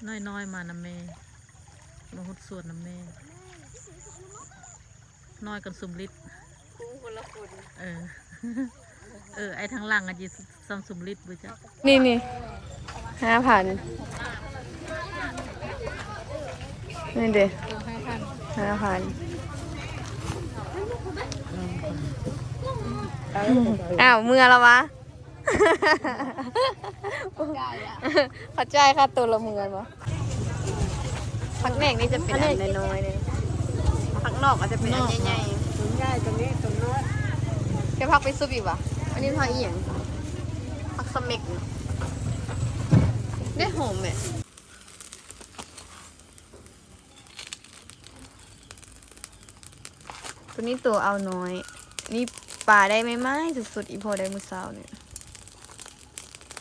ນ້ອຍໆ ມານຳແມ່ ມາຫົດສວນນຳແມ່ ນ້ອຍກັນສົມລິດ ຄູ່ຄົນລະຄົນ ເອີ ເອີ ໄອ້ທາງຫຼັງອາດຊິສ່ຳສົມລິດບໍ່ຈັກ ນີ້ໆ ຫ້າພັນ ນີ້ເດ້ ເອີ ຫ້າພັນ ຫ້າພັນ ອ້າວ ເມືອລະວະ. ເຂົາຈ່າຍຄ່າໂຕລະເມືອບໍ່? ຜັກແໜງນີ້ຈະເປັນອັນນ້ອຍໆ ນີ້ ຜັກນອກອາດຈະເປັນອັນໃຫຍ່ໆ ສ່ວນໃຫຍ່ຕົວນີ້ຕົວນ້ອຍ ແກຜັກໄປຊຸບອີກຫວາ? ອັນນີ້ຜັກອີ່ຫຍັງ? ຜັກສະເໝັກ ໄດ້ຫອມແມະ. ໂຕນີ້ໂຕອ່າວນ້ອຍ ນີ້ປາໄດ້ໃໝ່ໆ ສົດໆ ອີ່ພໍ່ໄດ້ມື້ເຊົ້ານີ້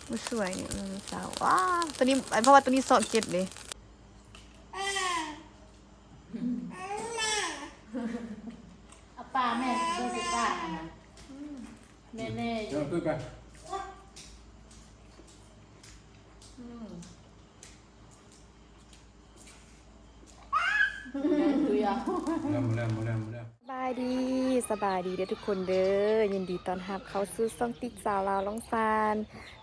ມື້ສວຍນີ້ ມື້ເຊົ້າ ວ້າ ໂຕນີ້ ເພາະວ່າໂຕນີ້ຊອກເຈັດເດ້ ເອົາປາແມ່ ເບິ່ງຊິປານະ ແນ່ໆ ເອົາຕຸ້ຍໄປ ອືມ. ສະບາຍດີ ສະບາຍດີເດີທຸກຄົນເດີ ຍິນດີຕ້ອນຮັບເຂົ້າສູ່ຊ່ອງຕິກສາວລາວລ່ອງຊານ.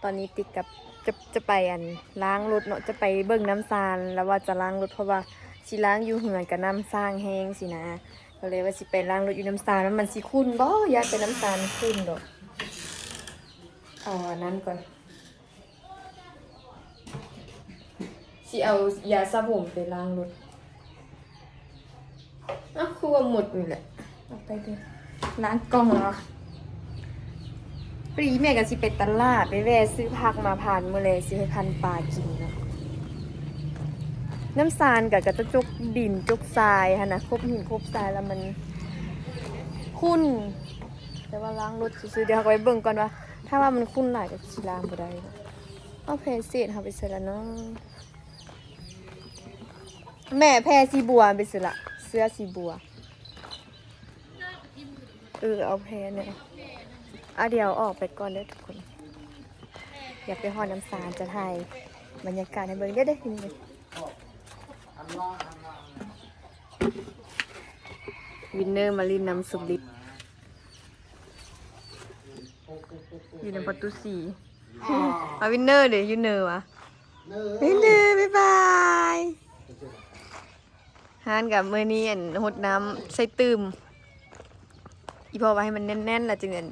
ຕອນນີ້ຕິກກັບ ຈະ ຈະໄປອັນລ້າງລົດເນາະ ຈະໄປເບິ່ງນ້ຳຊານ ແລ້ວວ່າຈະລ້າງລົດ ເພາະວ່າຊິລ້າງຢູ່ເຮືອນກະນ້ຳສ້າງແຮງຊີ້ນະ ກໍເລີຍວ່າຊິໄປລ້າງລົດຢູ່ນ້ຳຊານ ວ່າມັນຊິຂຸ້ນບໍ່ ຢ້ານແຕ່ນ້ຳຊານຂຸ້ນດອກ. ເອົາອັນນັ້ນກ່ອນ. ຊິເອົາຢາສະຜົມໄປລ້າງລົດ. ເອົ້າ ຄືວ່າໝົດນີ້ແຫຼະ ເອົາໄປເດີ ລ້າງກ່ອງເນາະ. ພໍດີແມ່ກໍຊິໄປຕະຫຼາດ ໄປແວ່ຊື້ຜັກມາພັນ ມື້ແລງຊິເຮັດພັນປາກິນເນາະ. ນ້ຳຊານກໍ ກໍຈະຈົກດິນຈົກຊາຍຫັ້ນນະ ຄົບຫີນຄົບຊາຍ ແລ້ວມັນຂຸ້ນ ແຕ່ວ່າລ້າງລົດຊື່ໆ. ດຽວເຮົາກໍໄປເບິ່ງກ່ອນວ່າ ຖ້າວ່າມັນຂຸ້ນຫຼາຍກໍຊິລ້າງບໍ່ໄດ້ເນາະ. ເອົາແພເສດເຮົາໄປໃສລະເນາະ ແມ່ ແພສີບົວໄປໃສລະ ເສື້ອສີບົວ ເອີ ເອົາແພນີ້ ອາ ດຽວອອກໄປກ່ອນເດີທຸກຄົນ ຢາກໄປຮອດນ້ຳຊານ ຈະຖ່າຍບັນຍາກາດໃຫ້ເບິ່ງເດີ ເດີ ວິນເນີມາຫຼິ້ນນຳສຸລິດ ຢູ່ນຳປະຕູສີ່. ອາ ວິນເນີເດ ຢູ່ເນີວະ ວິນເນີ ບາຍບາຍ. ຮ້ານກັບມື້ນີ້ ອັນ ຫົດນ້ຳໃສ່ຕື່ມ ອີ່ພໍ່ວ່າໃຫ້ມັນແໜ້ນໆ ແລ້ວຈຶ່ງ ອັນ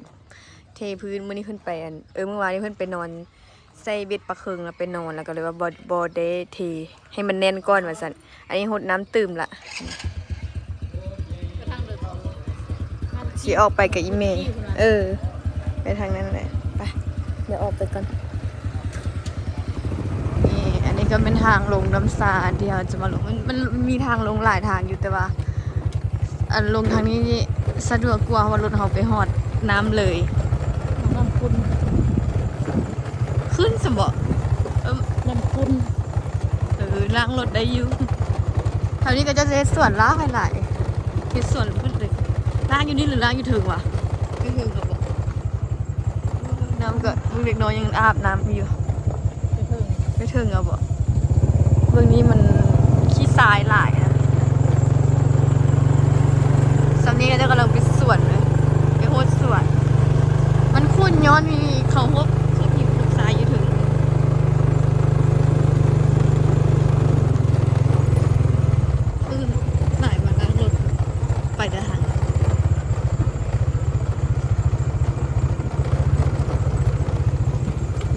ເທພື້ນ. ມື້ນີ້ເພິ່ນໄປ ອັນ ເອີ ມື້ວານນີ້ເພິ່ນໄປນອນໃສ່ເບັດປາເຄິງ ແລ້ວໄປນອນ ແລ້ວກໍເລີຍວ່າບໍ່ ບໍ່ໄດ້ເທ ໃຫ້ມັນແໜ້ນກ່ອນວ່າຊັ້ນ. ອັນນີ້ຫົດນ້ຳຕື່ມລະ ຊິອອກໄປກັບອີ່ແມ່ ເອີ ໄປທາງນັ້ນແຫຼະ ໄປ ດຽວອອກໄປກ່ອນ. ນີ້ ອັນນີ້ກໍແມ່ນທາງລົງນ້ຳຊານທີ່ເຮົາຈະມາລົງ ມັນ ມັນມີທາງລົງຫຼາຍທາງຢູ່ ແຕ່ວ່າ ອັນລົງທາງນີ້ສະດວກກວ່າ ເພາະວ່າລົດເຮົາໄປຮອດນ້ຳເລີຍ. ນ້ຳຂຸ້ນ ຂຶ້ນຊັ້ນບໍ? ເອີ ນ້ຳຂຸ້ນ ເອີ ລ້າງລົດໄດ້ຢູ່. ແຖວນີ້ເຂົາເຈົ້າຈະເຮັດສວນຫຼາຍໆ ເຮັດສວນເບິດເລີຍ. ລ້າງຢູ່ນີ້ຫຼືລ້າງຢູ່ເທິງວະ? ຢູ່ເທິງກໍບອກ ນ້ຳກໍ ເດັກນ້ອຍຍັງອາບນ້ຳຢູ່ ໄປເທິງ ໄປເທິງເອົາບໍ? ເບິ່ງນີ້ມັນຂີ້ຊາຍຫຼາຍນະ. ຊ່ຳນີ້ເຂົາເຈົ້າກຳລັງໄປສວນເລີຍ ໄປໂຮດສວນ. ມັນຂຸ້ນຍ້ອນມີເຂົາໂຮດ ໂຮດຫີນໂຮດຊາຍຢູ່ເທິງ. ຄືຫຼາຍມາລ້າງລົດ ໄປແຕ່ທາງ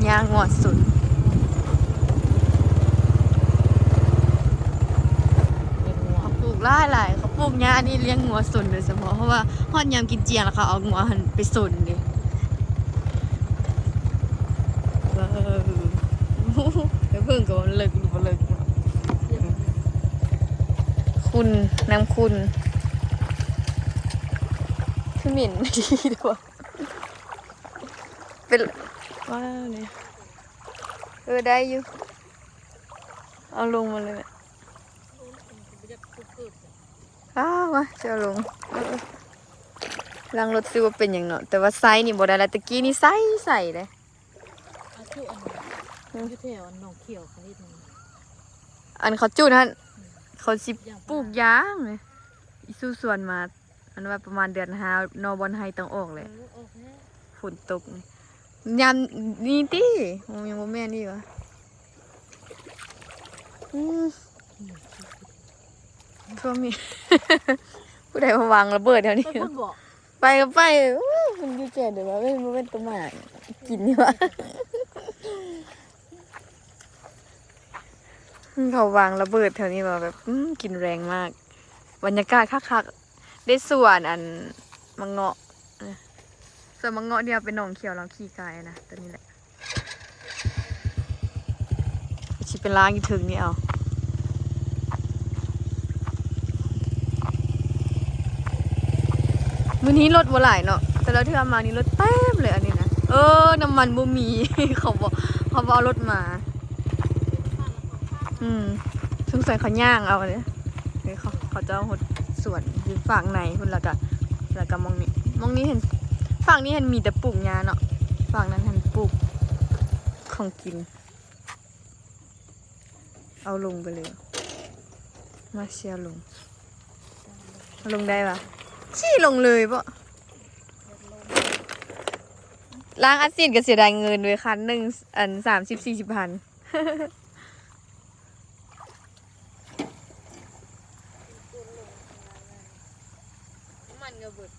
ຫຍ້າງົວສົນ ເຂົາປູກຫຼາຍໆ ເຂົາປູກຫຍ້ານີ້ລ້ຽງງົວສົນໂດຍສະເພາະ ເພາະວ່າຮອດຍາມກິນຈຽງແລ້ວເຂົາເອົາງົວຫັ້ນໄປສົນເດ້. ເອີ ໄປເບິ່ງກ່ອນວ່າເລິກຫຼືບໍ່ເລິກ. ຂຸ້ນ ນ້ຳຂຸ້ນ ຄືເໝັນດີແທ້ວະ. ເປັນ ວ້າວ ນີ້ ເອີ ໄດ້ຢູ່ ເອົາລົງມາເລີຍແມ່. ອ້າວ ມາ ຊິເອົາລົງ ເອີ ເອີ ລ້າງລົດຊື່ວ່າເປັນຫຍັງເນາະ ແຕ່ວ່າໄຊນີ້ບໍ່ໄດ້ລະ ແຕ່ກີ້ນີ້ໃສໆ ເດ້. ອາ ຢູ່ແຖວອັນໜອງຂຽວເຂົາເຮັດ ນີ້ ເ ອັນເຂົາຈູດຫັ້ນ ເຂົາຊິປູກຢາງເລີຍ. ອີ່ສູ່ສວນມາ ອັນວ່າປະມານເດືອນຫ້າ ໜໍ່ບ່ອນໄຮ່ຕ້ອງອອກແຫຼະ. ເອີ ອອກແລ້ວ ຝົນຕົກນີ້ ຍາມນີ້ຕິ. ໂອ້ ຍັງບໍ່ແມ່ນອີກຫວາ? ອືມ ທົ່ວມີ ຜູ້ໃດມາວາງລະເບີດແຖວນີ້? ໄປພຸ້ນບໍ? ໄປກໍໄປ. ໂອ້ ມັນຢູ່ແຈເດີວ່າ ແມ່ນ ບໍ່ແມ່ນຕົວໝາກິນນີ້ຫວາ? ເຂົາວາງລະເບີດແຖວນີ້ວ່າແບບ ອືມ ກິນແຮງມາກ. ບັນຍາກາດຄັກໆ ໄດ້ສວນອັນໝາກເງາະ ເອີ ສວນໝາກເງາະທີ່ເຮົາໄປໜອງຂຽວລາວຂີ້ກາຍນະ ຕົວນີ້ແຫຼະ. ຊິໄປລ້າງຢູ່ເທິງນີ້ເອົາ. ມື້ນີ້ລົດບໍ່ຫຼາຍເນາະ ແຕ່ລະເທື່ອມານີ້ລົດເຕັມເລີຍ. ອັນນີ້ນະ ເອີ ນ້ຳມັນບໍ່ມີ ເຂົາບໍ່ ເຂົາບໍ່ເອົາລົດມາ. ອືມ ສົງໄສເຂົາຍ່າງເອົາເດ້. ເຂົາ ເຂົາເຈົ້າຫົດສວນຢູ່ຟາກໃນພຸ້ນ ແລ້ວກະ ແລ້ວກະໝ່ອງນີ້ ໝ່ອງນີ້ເຫັນ ຟາກນີ້ເຫັນມີແຕ່ປູກຫຍ້າເນາະ ຟາກນັ້ນຫັ້ນປູກຂອງກິນ. ເອົາລົງໄປເລີຍ ມາເຊຍລົງ ລົງໄດ້ຫວາ? ຂີ່ລົງເລີຍບໍ? ລ້າງອັດສີດກໍເສຍດາຍເງິນເວີຍ ຄັນໜຶ່ງ ອັນ ສາມສິບສີ່ສິບພັນ. ນ້ຳມັນກໍເບິດ.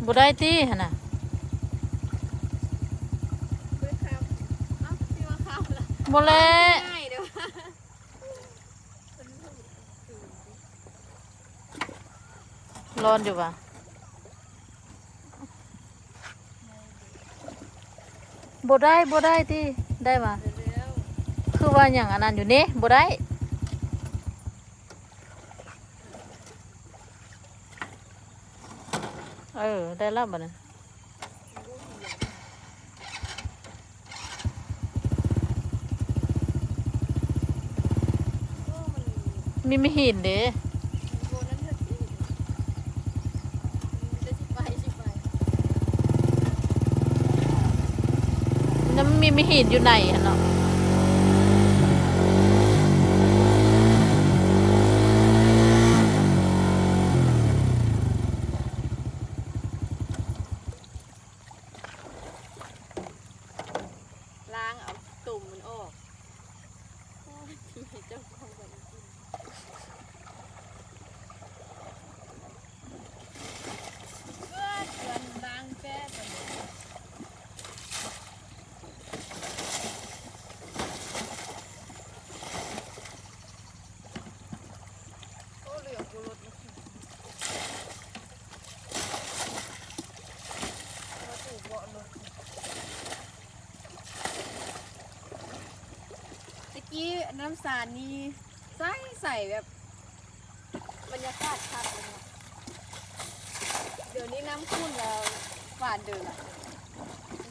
ບໍ່ໄດ້ຕິຫັ້ນນະ? ບໍ່ແລະ. ຮ້ອນຢູ່ຫວາ? ບໍ່ໄດ້ ບໍ່ໄດ້ຕິ ໄດ້ຫວາ? ຄືວ່າຫຍັງອັນນັ້ນຢູ່ນີ້ ບໍ່ໄດ້. ເອີ ໄດ້ແລ້ວບັດນີ້. ມີ ມີຫີນເດ້. ມັນມີ ມີຫີນຢູ່ໃນຫັ້ນເນາະ. ລ້າງເອົາຕົມມັນອອກ. ໂອ້ຍ ເຈົ້າຂອງບັນກິນ ເພື່ອນ ເພື່ອນລ້າງແປ້ບ. ໂອ້ ເຫຼືອບໍ່ລົດ ມາຖືເບາະລົດ. ແຕ່ກີ້ນ້ຳຊານນີ້ໃສໆ ແບບບັນຍາກາດຄັກເລີຍເນາະ. ດຽວນີ້ນ້ຳຂຸ້ນແລ້ວ ຫວານເດີລະ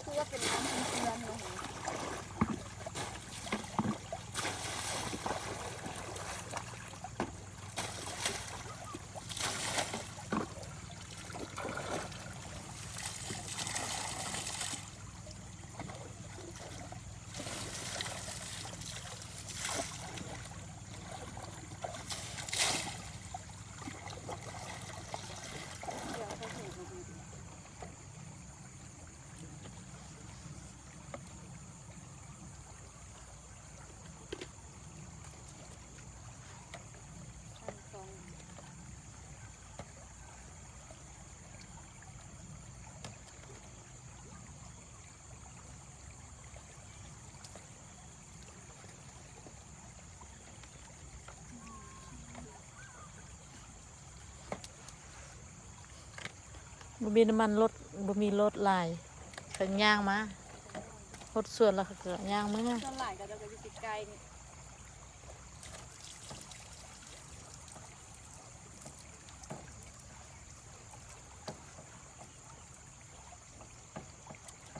ຄືວ່າເປັນນ້ຳເພື່ອນໆ ເນາະ. ບໍ່ມີນ້ຳມັນລົດ ບໍ່ມີລົດຫຼາຍ ເຂົາຍ່າງມາ ຫົດສວນແລ້ວເຂົາກໍຍ່າງເມືອ. ສ່ວນຫຼາຍເຂົາເຈົ້າກໍຢູ່ໃກ້ໆ ນີ້.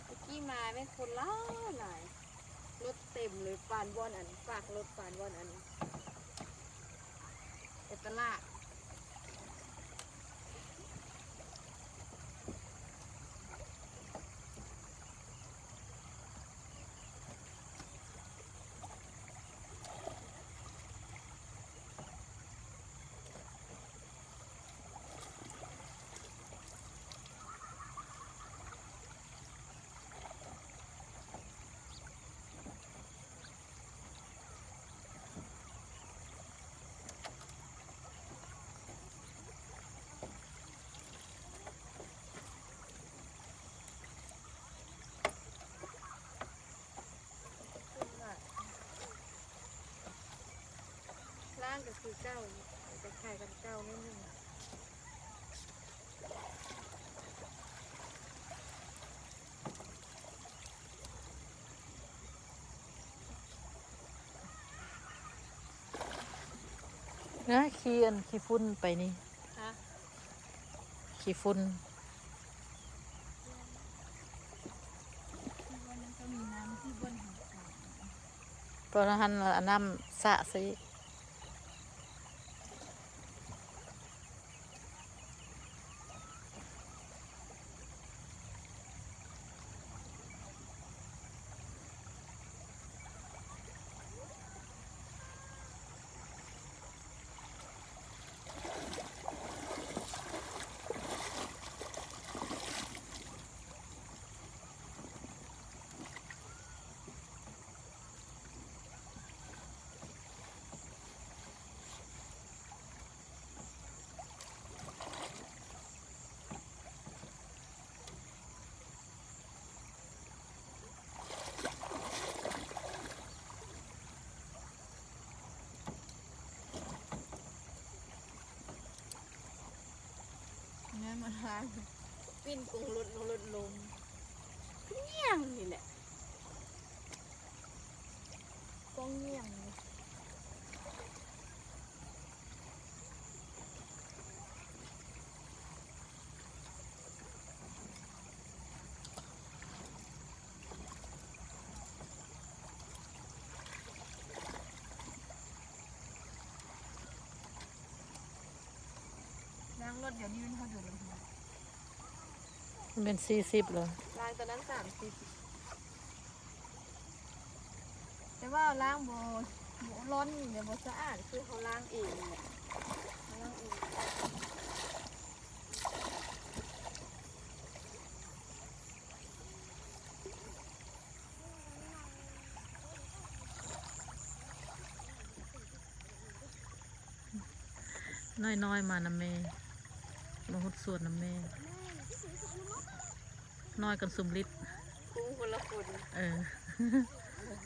ແຕ່ກີ້ມາແມ່ນຄົນຫຼາຍໆ ລົດເຕັມເລີຍ ປານບ່ອນອັນ ປາກລົດ ປານບ່ອນອັນ ໄປຕະຫຼາດ. ກໍຄືເກົ່າ ຈະຄ້າຍກັນເກົ່າໜ້ອຍໜຶ່ງ. ນະ ຂີ້ອັນ ຂີ້ຝຸ່ນໄປນີ້ ຮະ? ຂີ້ຝຸ່ນ ມັນກໍມີນ້ຳທີ່ບ່ອນ ເພາະຫັ້ນ ເອົານ້ຳສະໃສ່. ງາມມາກ ປິ່ນກົງລົດລົງລົດລົງ ຄືຍ່ຽງນີ້ແຫຼະ ກ້ອງຍ່ຽງນີ້. ລ້າງລົດດຽວນີ້ມັນເທົ່າໃດລະ? ມັນເປັນສີ່ສິບແລ້ວ ລ້າງຕອນນັ້ນສາມສິບ ແຕ່ວ່າລ້າງບໍ່ ບໍ່ລ່ອນ ແບບບໍ່ສະອາດ ຄືເຮົາລ້າງເອງນີ້ແຫຼະ ເຮົາລ້າງເອງ. ນ້ອຍໆ ມານຳແມ່ ມາຫົດສວນນຳແມ່ ນ້ອຍກວ່າສຸມລິດ ຄູ່ຄົນລະຄົນ ເອີ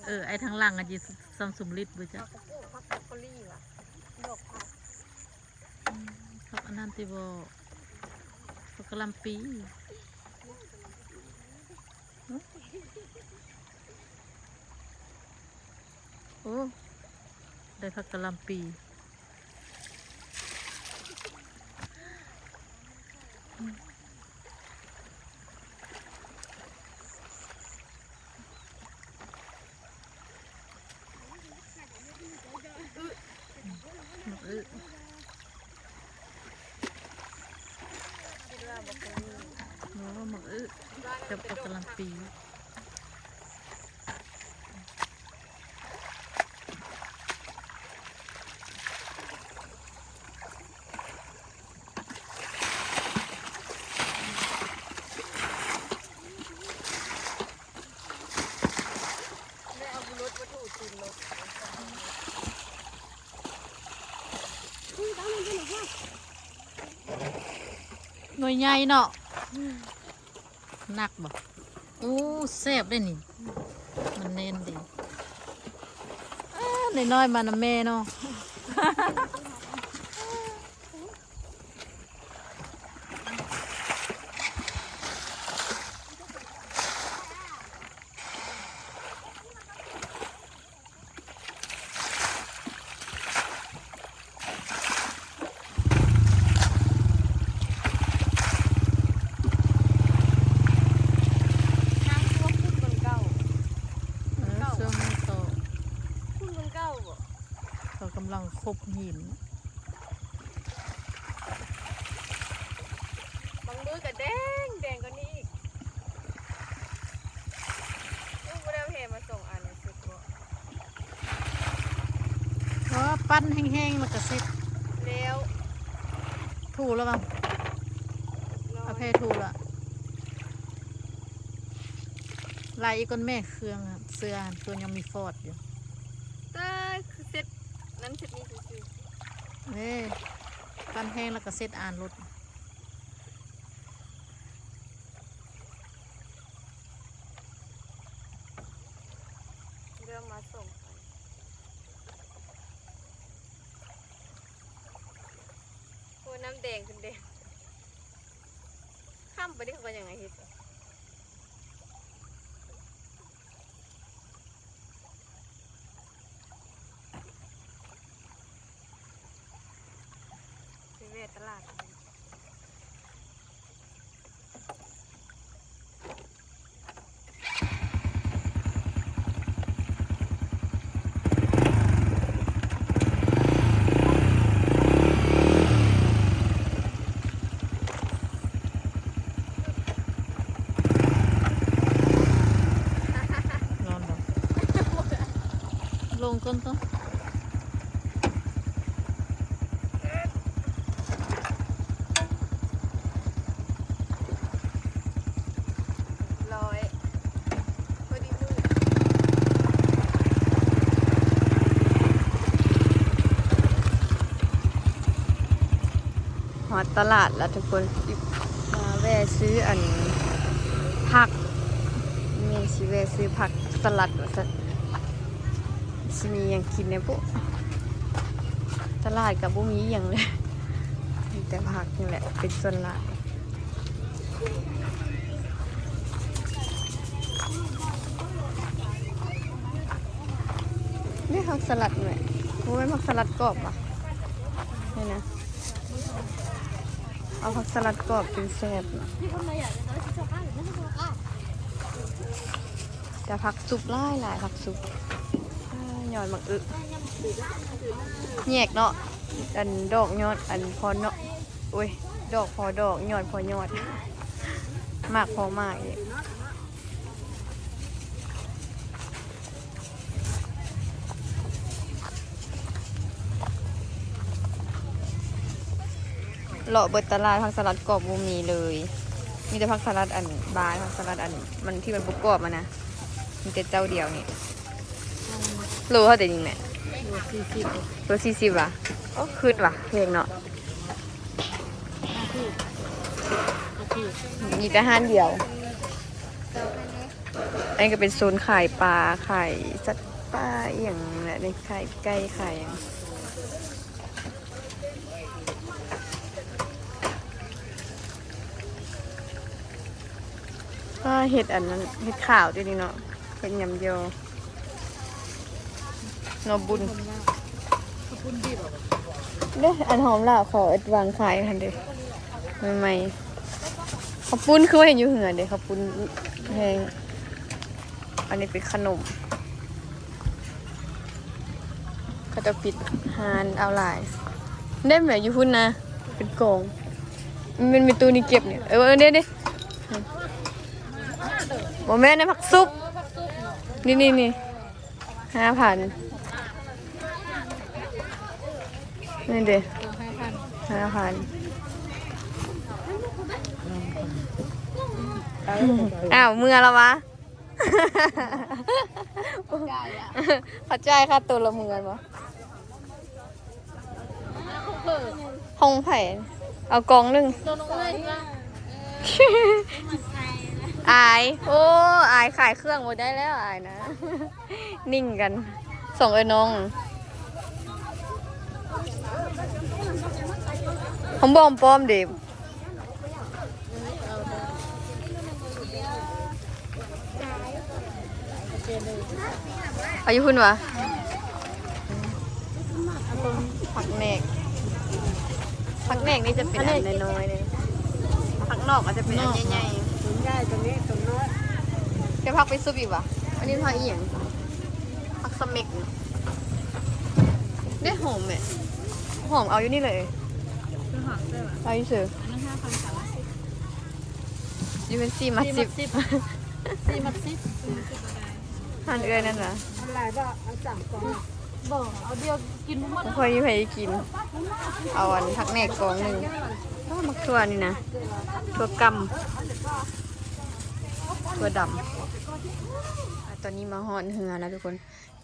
ເອີ ໄອ້ທາງຫຼັງອະ ຊິສ່ຳສຸມລິດບໍ່ຈັກ ເຂົາກໍປູກຜັກບຣອກໂຄລີຫວາ ດອກຜັກ ອືມ ຜັກອັນນັ້ນຕິບໍ ຜັກກະຫຼ່ຳປີ. ໂອ້ ໄດ້ຜັກກະຫຼ່ຳປີ. ໝາກອຶ ຄິດວ່າບັກກະໂລ ເນາະ ໝາກອຶກັບບັກກະຫຼ່ຳປີ. ໜ່ວຍໃຫຍ່ເນາະ. ໜັກບໍ່? ໂອ້ ແຊບເດ້ນີ້ ມັນແໜ້ນດີ. ອ້າ ນ້ອຍໆ ມານຳແມ່ເນາະ. ນ້ຳຄືວ່າຂຸ້ນກວ່າເກົ່າ. ເອີ ເກົ່າ ຊ່ວງນີ້ເຂົາ ຂຸ້ນກວ່າເກົ່າບໍ? ເຂົາກຳລັງຄົບຫີນ. ບາງມື້ກໍແດງ ແດງກວ່ານີ້ອີກ. ລູກບໍ່ໄດ້ເອົາແຫມາສອງອັນ ຮູ້ສຶກບໍ່? ເອີ ປັ່ນແຫ້ງໆ ແລ້ວກໍເສັດແລ້ວ. ຖູແລ້ວບໍ່? ເອົາແຜ່ຖູລະ. ລາຍອີກກ່ອນແມ່ ເຄື່ອງ ເສື້ອຫັ້ນ ຕົວຍັງມີຟອດຢູ່. ຕາຍ ຄືເຊັດນັ້ນເຊັດນີ້ຊື່ໆ. ເອີ ປັ່ນແຫ້ງແລ້ວກໍເຊັດອ່ານໂລດ. ເລີ່ມມາສອງອັນ. ນ້ຳແດງຂຶ້ນແດງ ຄ່ຳໄປນີ້ເຂົາກໍຍັງໃຫ້ເຮັດ ໄປແວ່ຕະຫຼາດ. ນອນບໍ່? ລົງກ່ອນເນາະ. ຮ້ອຍ ພໍດີມື້ ຮອດຕະຫຼາດແລ້ວທຸກຄົນ ມາແວ່ຊື້ອັນ ຜັກ ແມ່ຊິແວ່ຊື້ຜັກສະຫຼັດວ່າຊັ້ນ. ຊິມີຫຍັງກິນແດ່ບຸ? ຕະຫຼາດກໍບໍ່ມີຫຍັງເລີຍ ມີແຕ່ຜັກນີ້ແຫຼະເປັນສ່ວນຫຼາຍ. ນີ້ຜັກສະຫຼັດແມ່ ບໍ່ແມ່ນຜັກສະຫຼັດກອບຫວາ? ນີ້ນະ ເອົາຜັກສະຫຼັດກອບກິນແຊບເນາະ. ແຕ່ຜັກສຸບຫຼາຍໆ ຜັກສຸບ ອາ ຍອດໝາກອຶ ແຍກເນາະ ອັນດອກຍອດ ອັນພໍເນາະ ໂອ້ຍ ດອກພໍດອກ ຍອດພໍຍອດ ໝາກພໍໝາກອີກ. ເລາະເບິດຕະຫຼາດ ຜັກສະຫຼັດກອບບໍ່ມີເລີຍ ມີແຕ່ຜັກສະຫຼັດອັນບານ ຜັກສະຫຼັດອັນມັນທີ່ມັນບໍ່ກອບຫັ້ນນະ ມີແຕ່ເຈົ້າດຽວນີ້. ໂລເທົ່າໃດນີ້ແມ່? ໂລສີ່ສິບ ໂລສີ່ສິບຫວາ? ໂອ້ ຄຶດຫວາ ແພງເນາະ. ມີແຕ່ຮ້ານດຽວ ອັນນີ້ກໍເປັນໂຊນຂາຍປາ ຂາຍສັດປ່າອີ່ຫຍັງແຫຼະ ນີ້ຂາຍໄກ່ຂາຍຫຍັງ. ອ່າ ເຫັດອັນນັ້ນ ເຫັດຂາວຕິນີ້ເນາະ ເຫັດຫຍຳຢໍ່ ໜໍ່ບຸນ ເດ້ ອັນຫອມລາວເຂົາເຮັດວາງຂາຍຫັ້ນເດ້ ໃໝ່ໆ ເຂົ້າປຸ້ນຄືວ່າເຫັນຢູ່ເຮືອນເດ້ ເຂົ້າປຸ້ນແຫ້ງ ອັນນີ້ເປັນຂະໜົມ. ເຂົາເຈົ້າປິດຮ້ານເອົາຫຼາຍ ເດ້ແມ່ ຢູ່ພຸ້ນນະ ເປັນກອງ ແມ່ນມີຕູ້ນີ້ເກັບນີ້ ເອີ ເອີ ເດ້ ເດ້ ບໍ່ແມ່ນນະ ຜັກສຸບ ນີ້ໆໆ ຫ້າພັນ ນີ້ເດ້ ຫ້າພັນ ອ້າວ ເມືອແລ້ວຫວາ? ເຂົາຈ່າຍຄ່າໂຕລະເມືອບໍ່? ຂອງໃຜ? ເອົາກອງໜຶ່ງ ອາຍ ໂອ້ ອາຍຂາຍເຄື່ອງບໍ່ໄດ້ແລ້ວ ອາຍນະ ນິ່ງກັນ ສອງເອື້ອຍນ້ອງ ຂອງບອມປອມເດ. ເອົາຢູ່ພຸ້ນຫວາ? ຜັກແໜກ ຜັກແໜກນີ້ຈະເປັນອັນນ້ອຍໆເດ້ ຜັກນອກອາດຈະເປັນອັນໃຫຍ່ໆ ຕົວໃຫຍ່ ຕົວນີ້ຕົວນ້ອຍ ແຕ່ຜັກໄປຊຸບອີກຫວາ? ອັນນີ້ຜັກອີ່ຫຍັງ? ຜັກສະເໝັກ ເດ້ ຫອມແໝ່ ຫອມ ເອົາຢູ່ນີ້ເລີຍ ເອົາຢູ່ເຊີ ຢູ່ເປັນສີ່ມັດສິບ ສີ່ມັດສິບ ຫັ້ນເອື້ອຍນັ້ນນະ ເອົາຫຼາຍບໍ່? ເອົາສາມກ່ອງ ບໍ່ ເອົາດຽວກິນບໍ່ໝົດ ບໍ່ຄ່ອຍມີໃຜກິນ ເອົາອັນຜັກແໜກກ່ອງໜຶ່ງ ອ້າ ໝາກຖົ່ວນີ້ນະ ຖົ່ວກ່ຳ ຖົ່ວດຳ ອ່າ ຕອນນີ້ມາຮອດເຮືອນແລ້ວທຸກຄົນ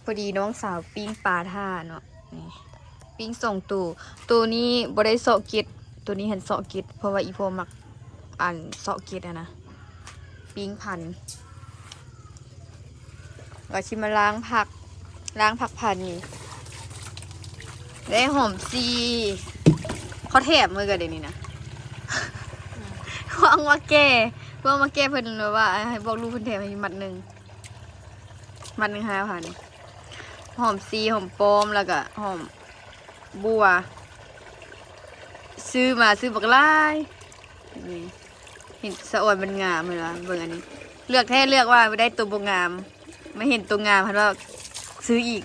ພໍດີນ້ອງສາວປີ້ງປາຖ້າເນາະ ນີ້ ປີ້ງສອງໂຕ ໂຕນີ້ບໍ່ໄດ້ເຊາະເກັດ ໂຕນີ້ຫັ້ນເຊາະເກັດ ເພາະວ່າອີ່ພໍ່ມັກອັນເຊາະເກັດຫັ້ນນະ ປີ້ງພັນ ວ່າຊິມາລ້າງຜັກ ລ້າງຜັກພັນນີ້ ໄດ້ຫອມສີ່ ເຂົາແຖມເໝິດເດ້ນີ້ນະ ຫວັງວ່າແກ່ ຫວັງວ່າແກ່ເພິ່ນແບບວ່າໃຫ້ບອກລູກເພິ່ນແຖມໃຫ້ມັດໜຶ່ງ ມັດໜຶ່ງຫ້າພັນ ຫອມຊີ ຫອມປ້ອມ ແລ້ວກະຫອມບົວ ຊື້ມາ ຊື້ບັກຫຼາຍ ນີ້ ເຫັນສະອອນມັນງາມ ເຫັນບໍ່ ເບິ່ງອັນນີ້ ເລືອກແທ້ເລືອກວ່າບໍ່ໄດ້ໂຕບໍ່ງາມ ມາເຫັນໂຕງາມ ພັດວ່າຊື້ອີກ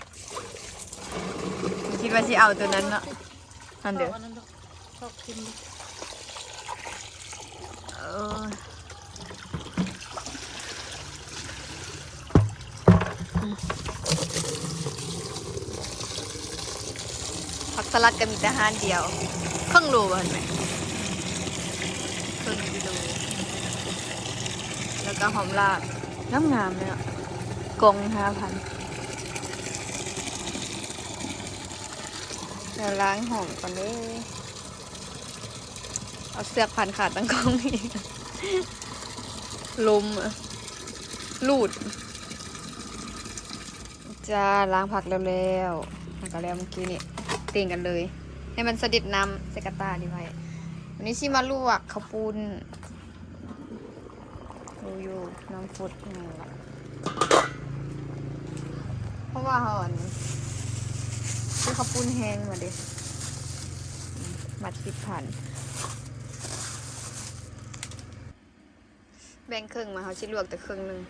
ຄິດວ່າຊິເອົາໂຕນັ້ນເນາະ ອັນເດີ ເອົາອັນນັ້ນດອກ ຊອກກິນເດີ ເອີ ຜັກສະຫຼັດກໍມີແຕ່ຮ້ານດຽວ ເຄິ່ງໂລບໍ່ຫັ້ນແມ່ ເຄິ່ງກິໂລ ແລ້ວກໍຫອມລາກ ງາມໆເລີຍເນາະ ກ່ອງໜຶ່ງຫ້າພັນ ດຽວລ້າງຫອມກ່ອນເດີ ເອົາເຊືອກພັນຂາຕັ້ງກ້ອງອີກ ລົມ ລູດ ຈ້າ ລ້າງຜັກແລ້ວໆ ແລ້ວກໍແລ້ວເມື່ອກີ້ນີ້ ເຕ່ງກັນເລີຍ ໃຫ້ມັນສະເດັດນ້ຳໃສ່ກະຕ່ານີ້ໄວ້ ວັນນີ້ຊິມາລວກເຂົ້າປຸ້ນ ໂອ້ ນ້ຳຟົດແຮງລະ ເພາະວ່າເຮົາອັນ ຊື້ເຂົ້າປຸ້ນແຫ້ງມາເດ້ ມັດສິບພັນ ແບ່ງເຄິ່ງມາ ເຮົາຊິລວກແຕ່ເຄິ່ງໜຶ່ງ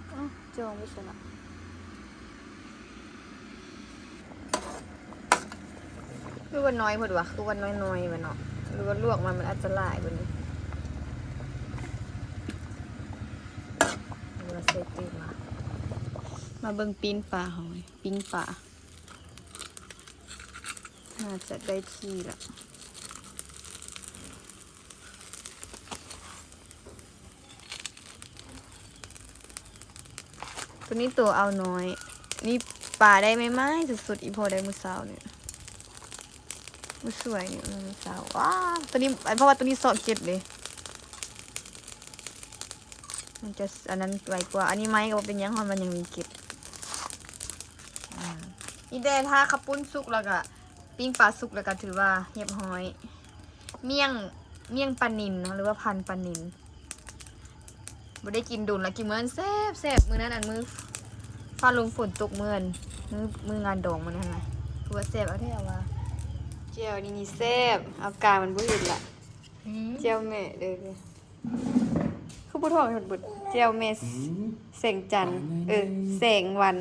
ເອົ້າ ຈອງໄວ້ຊັ້ນລະ ຄືວ່ານ້ອຍໂພດຫວາ ຄືວ່ານ້ອຍໆຫວາເນາະ ຫຼືວ່າລວກມາມັນອາດຈະຫຼາຍກວ່ານີ້ ຫຼືວ່າໃສ່ຕື່ມມາ ມາເບິ່ງປີ້ງປາເຮົາ ປີ້ງປາ ໜ້າຈະໄດ້ທີ່ລະ ໂຕນີ້ໂຕເອົານ້ອຍ ນີ້ປາໄດ້ໃໝ່ໆ ສົດໆ ອີ່ພໍ່ໄດ້ມື້ເຊົ້ານີ້ ມື້ສວຍນີ້ ມື້ເຊົ້າ ວ້າ ໂຕນີ້ ເພາະວ່າໂຕນີ້ຊອກເຈັບເດ້ ມັນຈະ ອັນນັ້ນໄວກວ່າ ອັນນີ້ໄໝ້ກໍບໍ່ເປັນຫຍັງ ເພາະມັນຍັງມີເກັບ ອາ ອີແດ່ ຖ້າເຂົ້າປຸ້ນສຸກແລ້ວກະ ປີ້ງປາສຸກແລ້ວກະຖືວ່າຮຽບຮ້ອຍ ມ້ຽງ ມ້ຽງປານິນເນາະ ຫຼືວ່າພັນປານິນ ບໍ່ໄດ້ກິນດົນລະ ກິນມື້ນັ້ນແຊບໆ ມື້ນັ້ນ ອັນມື້ຟ້າລົງຝົນຕົກ ມື້ ມື້ ມື້ງານດອງມື້ນັ້ນນະ ຄືວ່າແຊບ ເອົາແທ້ວ່າ ແຈ່ວນີ້ນີ້ແຊບ ເອົາກາງມັນບໍ່ເຫັນລະ ແຈ່ວແມ່ເດີ ຄືບໍ່ຖອກໃຫ້ເພິ່ນເບິດ ແຈ່ວແມ່ ອືມ ແສງຈັນ ປາໃຫຍ່ໆ ເອີ ແສງວັນ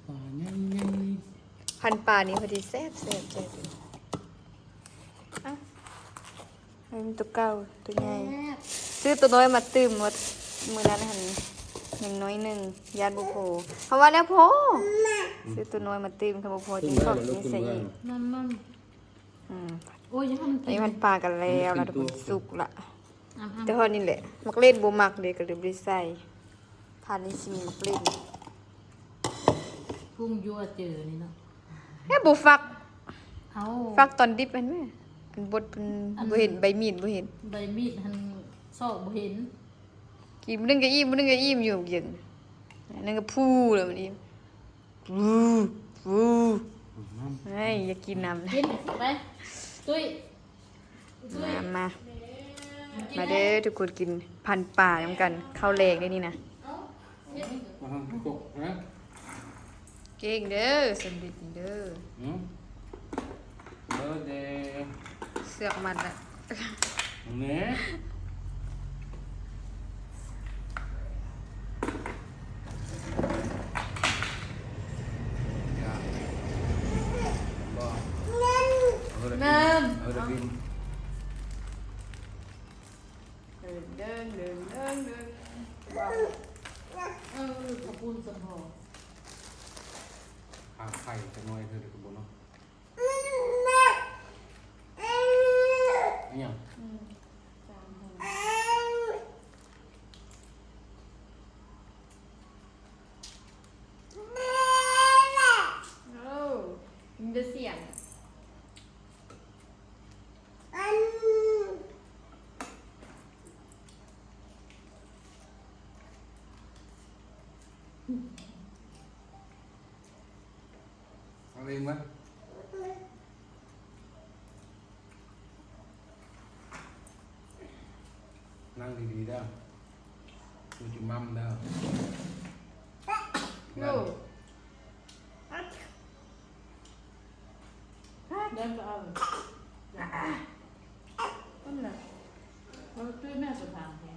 ປາໃຫຍ່ໆ ພັນປານີ້ພໍດີແຊບໆ ແຈ່ວຕົວນີ້ ເອົ້າ ເອີ ມັນຕົວເກົ່າ ຕົວໃຫຍ່ ແຊບ ຊື້ຕົວນ້ອຍມາຕື່ມ ວ່າມື້ນັ້ນຫັ້ນ ຍັງນ້ອຍໜຶ່ງ ຢ້ານບໍ່ພໍ ເຮົາວ່າແລ້ວພໍ ຊື້ຕົວນ້ອຍມາຕື່ມ ຄັນບໍ່ພໍຈຶ່ງຊອກກິນໃສ່ອີກ ມັນ ມັນ ອືມ ໂອ້ຍ ອັນນີ້ພັນປາກັນແລ້ວ ແລ້ວທຸກຄົນ ສຸກລະ ແຕ່ຮອດນີ້ແຫຼະ ໝາກເລັ່ນບໍ່ມັກເດ້ ກໍເລີຍບໍ່ໄດ້ໃສ່ ພັນນີ້ຊິມີໝາກເລັ່ນ ປຸງຍົວເຈີນີ້ເນາະ ແລ້ວບໍ່ຟັກ ເອົາ ຟັກຕອນດິບຫັ້ນແມ ອັນບົດເພິ່ນ ອັນ ບໍ່ເຫັນ ໃບມີດບໍ່ເຫັນ ໃບມີດຫັ້ນຊອກບໍ່ເຫັນ ກິນມື້ໜຶ່ງກໍອີ່ມ ມື້ໜຶ່ງກໍອີ່ມຢູ່ ເຢັນ ອັນນັ້ນກໍຟູແລ້ວມັນອີ່ມ ເຮີ້ຍ ຢາກກິນນ້ຳ ກິນໄປ ຕຸ້ຍ ມາ ມາ ມາເດີທຸກຄົນ ກິນພັນປານຳກັນ ເຂົ້າແລງເດ້ນີ້ນະ ເກັ່ງເດີ ສຳລິດນີ້ເດີ ເບີດເດ ເຊືອກມັດລະ ແນ່ ນ້ຳ ເອົາເດີ ເອົາເດີ ເດີນ ເດີນ ເດີນ ເດີນ ເດີນ ເອີ ຂອບຄຸນສຳພໍ ຫາໄຂ່ຈັກໜ້ອຍເທື່ອເດີ ກະບໍ່ເນາະ ອີ່ຫຍັງ ອືມ ສາມຄົນ ໂອ້ ມີແຕ່ສຽງ ເອົາເອງມາ ຕັ້ງດີໆເດີ ຄືຊິໝ່ຳເດີ ໂຍ ແດນກໍເອົາ ນັ້ນແຫຼະ ເອີ ຕຸ້ຍແມ່ກໍຖາມແທ້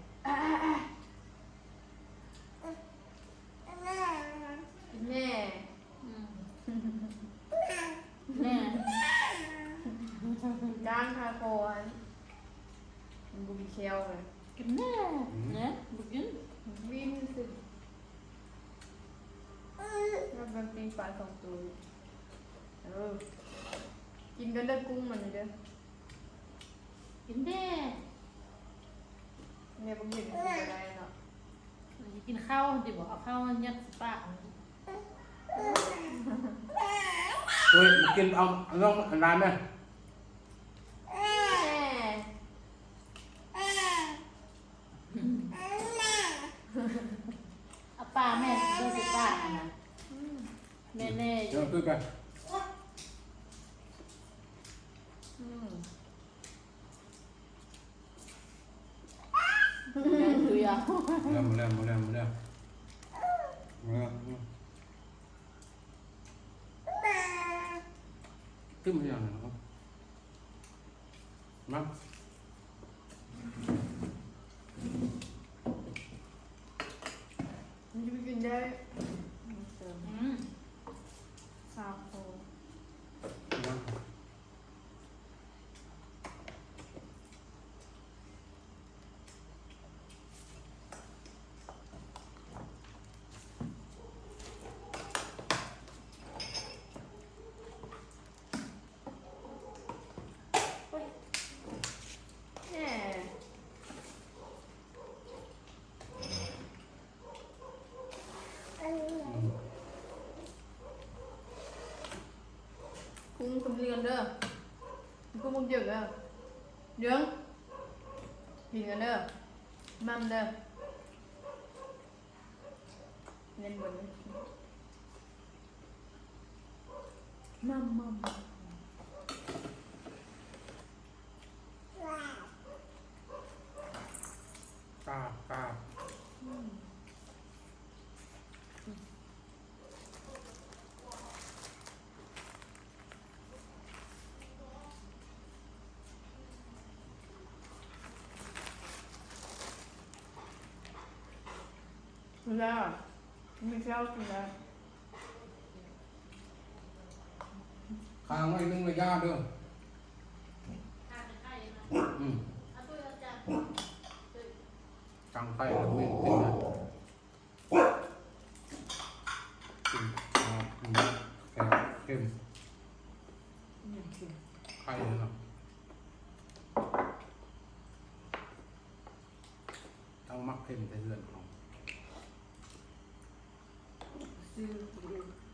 ແມ່ ອືມ ແມ່ ກ້າງຄາຄໍຫັ້ນ ມັນບໍ່ມີແຂ້ວເລີຍ ກິນແນ່ ອືມ ແນ່ ບໍ່ກິນ ວິນຊິ ແລ້ວເບິ່ງປີ້ງປາສອງໂຕ ເອີ ກິນກັນເດີ ກຸ້ງມັນນີ້ເດີ. ກິນແດ່ ແມ່ບໍ່ກິນ ກິນບໍ່ໄດ້ເນາະ ມັນຊິກິນເຂົ້າຫັ້ນຕິບໍ ເອົາເຂົ້າຍັດໃສ່ປາກມັນ ໂອ້ຍ ມາກິນເອົາ ເອົາລົງອັນນັ້ນແມ່ ເອົາປາກແມ່ ເບິ່ງໃສ່ປາກຫັ້ນນະ ອືມ ແນ່ໆ ເອົາຄືກັນ ອືມ ແມ່ນຢູ່ ມາແລ້ວ ມາແລ້ວ ມາແລ້ວ ມາແລ້ວ ມາ ຕື່ມຫຍັງ ມາ ມັນຈະໄປກິນໄດ້ ອືມ ຊາໂຄ ມາ ກຸ້ງກິນກັນເດີ ກຸ້ງໝົກເຢີກເດີ ເດືອງ ກິນກັນເດີ ໝ່ຳເດີ ເນັ້ນບົນ ໝ່ຳ ໝ່ຳ ກາບ ກາບ ອືມ. ກິນແລ້ວ ມີແຂ້ວກິນແລ້ວ ຄ້າງໄວ້ໜຶ່ງໄລຍະເດີ ອືມ ຕັ້ງໄຟແລ້ວເມັນຂຶ້ນນະ. ກິນ ອ່າ ເຄັມ ໄຂ່ເນາະ ເຮົາມັກເຄັມແຕ່ເຮືອນເຮົາ ຊື້ກິນເອງ.